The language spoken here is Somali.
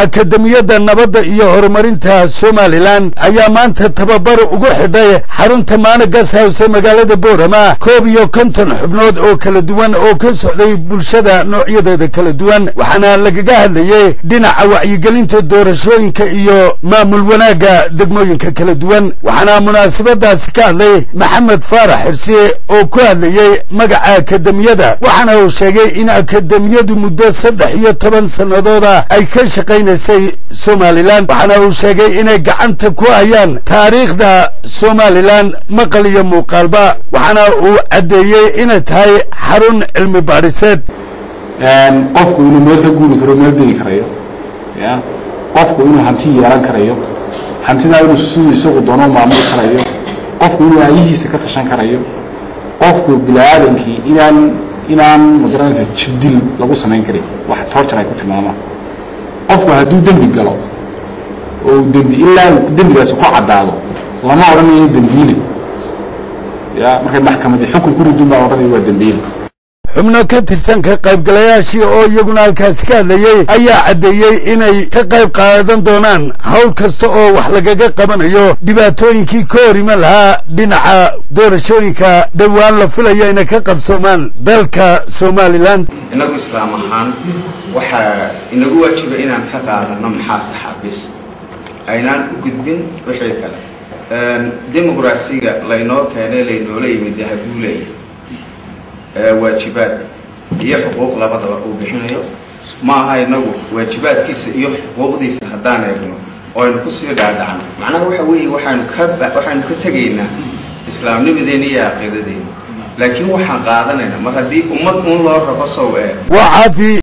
Akademiyadda Nabadda iyo Horumarinta Somalilan ayaa maanta tababar ugu xidhay xarunta Maana Guest House ee magaalada Boorama 51 xubnood oo kala duwan oo ka socday bulshada noocyadeeda kala duwan, waxaana lagaga hadlayey dhinaca wacyigelinta doorashooyinka iyo maamul wanaagga degmooyinka kala duwan. Waxaana munaasabadaasi ka hadlay Maxamed Faarax Xirsi oo ku hadlayey magaca akademiyada, waxaana uu sheegay in akademiyadu muddo 13 sannadooda ay ka shaqaynaysay Somalilan, waxaana uu sheegay inay gacanta ku hayaan taariikhda Somalilan maqal iyo muuqaalba, waxaana uu caddeeyey inay tahay xarun cilmi baadhiseed. Qofku inuu meel ka guuri karo, meel degi karayo, ya qofku inuu hanti yeelan karayo, hantidaa inuu siduu isagu doono maamuli karayo, qofku inuu aayihiisa ka tashan karayo, qofku bini-aadankii inaan magaranaysa jirdil lagu samayn karin, wax torture ay ku tilmaamaan. Qofku hadduu dembi galo oo dembi ilaa dembigaasi ku caddaado lama odhanayo dembiile, ya markay maxkamadii xukun ku ridun baa odhanaya waa dembiile. Xubno ka tirsan ka qaybgalayaashii oo iyaguna halkaasi ka hadlayey ayaa caddeeyey inay ka qayb qaadan doonaan hawl kasta oo wax lagaga qabanayo dhibaatooyinkii ka hor iman lahaa dhinaca doorashooyinka dhowaan la filayo inay ka qabsoomaan dalka Somalilan. Innagu islaam ahaan waxaa inagu waajiba inaan ka qaadano maxaa saxaabis aynaan u gudbin wixii kale. Dimuqraasiga laynoo keenay, laynoola yimid, hadduu leeyahay waajibaad iyo xuquuq labadaba uu bixinayo, ma aha inagu waajibaadkiisa iyo xuquuqdiisa haddaan eegno oo aynu kusii dhaadhacno, macnaha waxa weeye waxaynu ka tegaynaa islaamnimadeena iyo caqiidadeena, laakiin waxaan qaadanaynaa mar haddii ummad uun loo rabo sow ee waa Caafi.